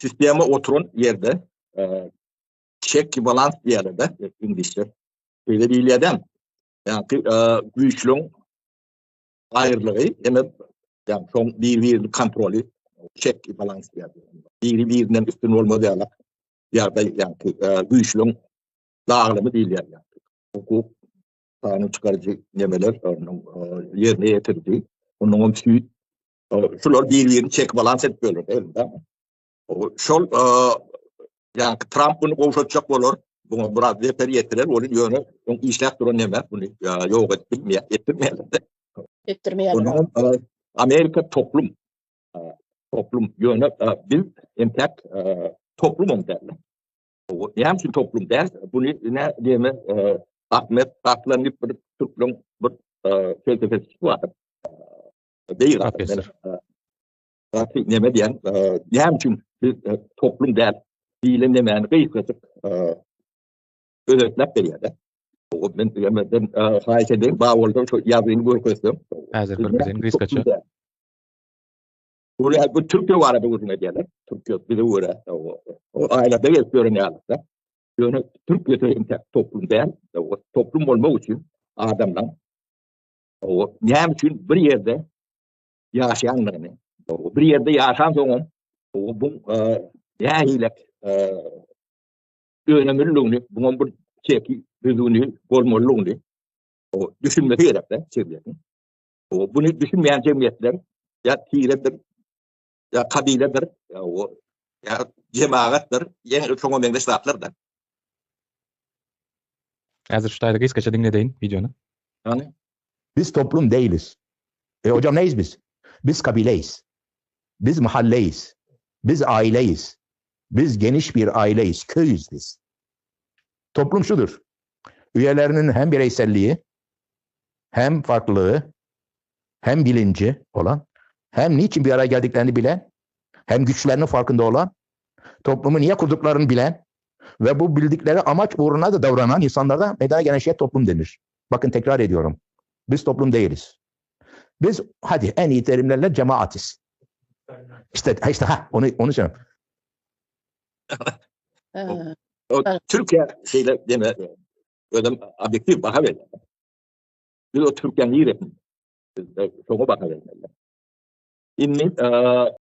Sistema oturan ýerde check balans diýerler-de iňlisçe. Şeýle diýilýär-de. Ýagny güýçlüň aýrylygy hem ýagny şoň bir-birini kontroly check balans diýýär. Biri-birinden üstün bolmaz ýaly ýagdaý ýagny güýçlüň daglymy diýilýär. Hukuk kanun çykaryjy nemeler onuň ýerine ýetiriji onuň hem süýt şular bir-birini çek balans edip böler elinde. Şol ýagny Tramp bunu gowşatjak bolar. Buňa biraz zeper ýetirer, ony ýöne öň işläp duran neme bunu ýok edip bilmeýär, etdirmeýär. Etdirmeýär. Onuň Amerika toplum toplum ýöne biz entek toplum hem däl. Näme üçin toplum däl? Buny ine diýme Ahmet Aslan diýip bir türklüň bir felsefesi bar. Beýik Professor. Gaty neme diýen, näme üçin biz toplum däl diýlen nemäni gysgajyk özetläp berýär-de. Men men haýyş edeýin, bar bolsa şu ýazgyny görkezseň. Häzir görkezeýin gysgaça. Bu bu Türkiýe barada gürrüň edýärler. Türkiýe bize görä o aýlada gelip ýören ýaly-da. Ýöne Türkiýe entek toplum däl. Toplum bolmak üçin adamlaryň o näme üçin bir ýerde ýaşaýandygyny, bir ýerde ýaşan soňam bu nähili önemliligini, buňam bir çeki düzgüni bolmalydygyny düşünmesi gerek-de jemgyýetiň. Buny düşünmeýän jemgyýetler ýa tiredir, ýa kabiledir, ýa o ýa jemagatdyr, ýene şoňa meňzeş zatlar-da. Häzir şu taýda gysgaça diňledeýin wideony. Hany? Biz toplum değiliz. E hocam neyiz biz? Biz kabileyiz. Biz mahalleyiz. Biz aileyiz. Biz geniş bir aileyiz, köyüz biz. Toplum şudur. Üyelerinin hem bireyselliği, hem farklılığı, hem bilinci olan, hem niçin bir araya geldiklerini bilen, hem güçlerinin farkında olan, toplumu niye kurduklarını bilen ve bu bildikleri amaç uğruna da davranan insanlarda meydana gelen şeye toplum denir. Bakın tekrar ediyorum. Biz toplum değiliz. Biz hadi en iyi terimlerle cemaatiz. İşte, işte ha onu onu söylüyorum. O Türkiye şeyle deme özüm obyektiw baha berýär. Biz o Türkiýäniň niresinde? Biz şoňa baha bermeli. Indi.